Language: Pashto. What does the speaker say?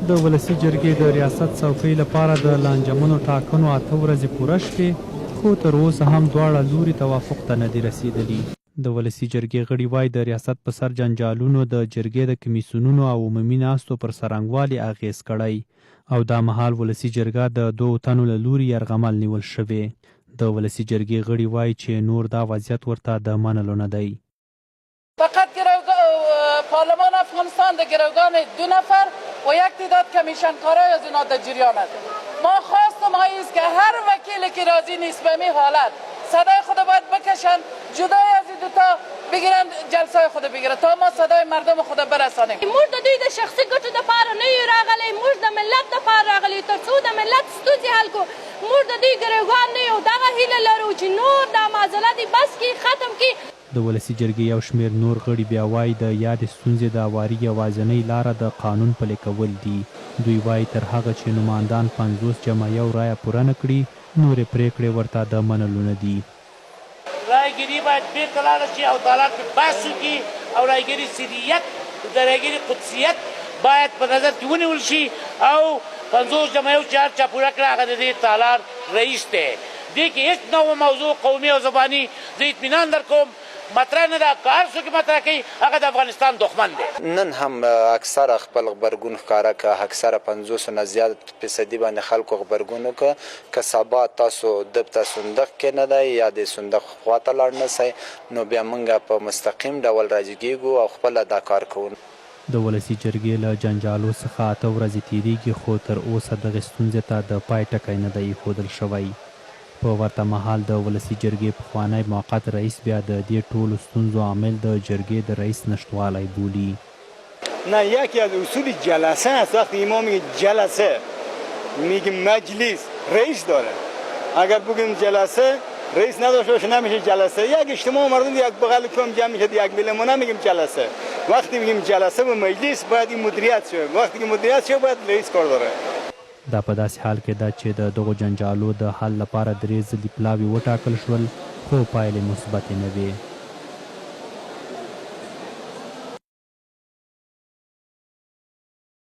د ولسي جرګې د ریاست څوکۍ لپاره د لانجمنو ټاکنو اته ورځې پوره شوې، خو تر اوسه هم دواړه لوري توافق ته نه دي رسېدلي. د ولسي جرګې غړي وايي، د ریاست په سر جنجالونو د جرګې د کمېسیونونو او عمومي ناستو پر څرنګوالي اغېز کړی او دا مهال ولسي جرګه د دوو تنو له لوري یرغمل نیول شوې. د ولسي جرګې غړي وايي چې نور دا وضعیت ورته د منلو نه دی. فقط پارلمان افغانستان د گروگان دو نفر و یک تعداد کمیشن کارای از اینا در جریان است. ما خواست ما است که هر وکیل که راضی نیست به می حالت صدای خود باید بکشند، جدای از این دوتا بگیرند، جلسه خود بگیرند تا ما صدای مردم خود برسانیم. موږ د دوی د شخصي ګټو دپاره نه یو راغلي، موږ د ملت دپاره راغلي یو تر څو د ملت ستونزې حل کړو. موږ د دوی ګروګان نه یو، دغه هیله لرو چې نور دا معضله دې بس کړي، ختم کړي. د ولسي جرګې یو شمېر نور غړي بیا وايي، د یادې ستونزې د اواري یوازنۍ لاره د قانون پلې کول دي. دوی وايي، تر هغه چې نوماندان 50 جمع یو رایه پوره نه کړي، نورې پرېکړې ورته د منلو نه دي. رای ګیری باید بیرته لاړه شي او تالار پرې بحث وکړي او رای ګیری سریت د رای ګیری قدسیت باید په نظر کې ونیول شي او 50 جمع یو چې هر چا پوره کړه هغه د دې تالار رئیس دی. دې کې هیڅ نوع موضوع قومي او زباني زه اطمینان درکوم مطرح نه ده، که هر څوک یې مطرح کوي هغه د افغانستان دښمن دی. نن هم اکثره خپل غبرګون ښکاره که، اکثره پنځوسو نه زیات فیصدي باندې خلکو غبرګون وکړ، که سبا تاسو دبته صندوق کې نه دی یا د صندوق خواته لاړ نه سئ نو بیا مونږ په مستقیم ډول راجګیږو او خپله دا کار کوو. د ولسي جرګې له جنجالو څخه اته ورځې تېرېږي، خو تر اوسه دغې ستونزې ته د پای ټکی نه دی اېښودل شوی. په ورته مهال د ولسي جرګې پخوانی موقت رئیس بیا د دې ټولو ستونزو عامل د جرګې د رئیس نشتوالی بولي. نه یکی از اصول جلسه است وقتی ما میگیم جلسه میگیم مجلس رئیس داره اگر بگیم جلسه رئیس نداشته باشه نمیشه جلسه. یک اجتماع مردم یک بغل کم جمع میشه یک میلیون، ما نمیگیم جلسه. وقتی میگیم جلسه و مجلس باید این مدیریت شه، وقتی که مدیریت شه باید رئیس کار داره. دا په داسې حال کې ده چې د دغو جنجالو د حل لپاره درې ځلي پلاوي وټاکل شول، خو پایلې مثبتې نه وې.